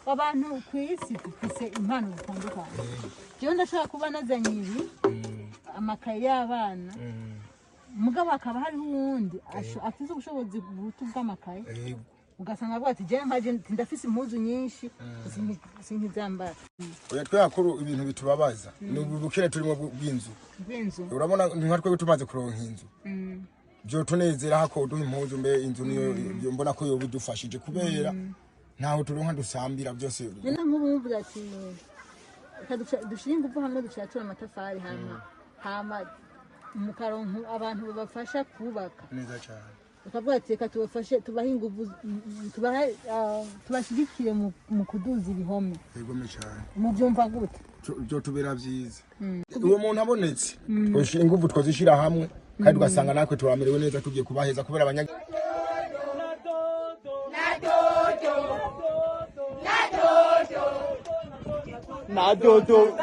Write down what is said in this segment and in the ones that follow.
Abantu ku isi dufise impano zitandukanye. Jewe ndashobora kuba nazanye ibi, amakaye y'abana, mugabo hakaba hariho uwundi afise ubushobozi buruta ubw'amakaye, ugasanga avuga ati: "Jewe mpaje ndafise impuzu nyinshi, sinkizambara." Oya, twe hakuru ibintu bitubabaza ni ubu bukene turimo bw'inzu. Bw'inzu. Urabona nka twebwe tumaze kuronka inzu, vyotunezera hako duha impuzu. Mbe inzu niyo yo mbona ko yoba idufashije, kubera ntaho turonka dusambira byose. None nk'ubu muvuga ati: "Reka dushire ingufu hamwe, ducature amatafari," hama mukaronka abantu babafasha kubaka. Neza cyane. Bakavuga ati: "Reka tubafashe, tubahe ingufu, tubahe, tubashigikire mu kuduza ibihome." Yegome cyane. Mubyumva gute? Vyotubera vyiza uwo muntu abonetse. Twoshira ingufu, twozishira hamwe, kandi ugasanga natwe turamerewe neza, tugiye kubaheza kubera abanya Na dodo.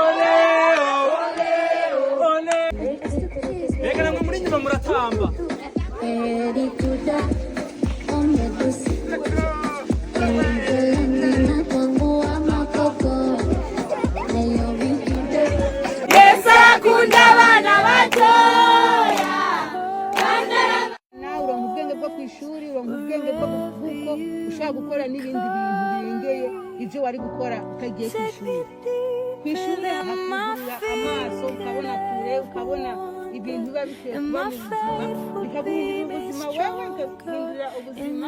Ole ole. Reka namwe muri nyuma muratamba. Erikuda omegusi Nina makoko Yesu akunda abana batoya. Nawe uronka ubwenge bwo ku ishuri, uronka ubwenge bwo bw'uko ushobora gukora n'ibindi bintu birengeye ibyo wari gukora utagiye ku ishuri. Ku ishuri hakugurura amaso, ukabona kure, ukabona ibintu biba bikwiye kuba mu buzima, bikaguhindurira ubuzima wewe, bikaguhindurira ubuzima.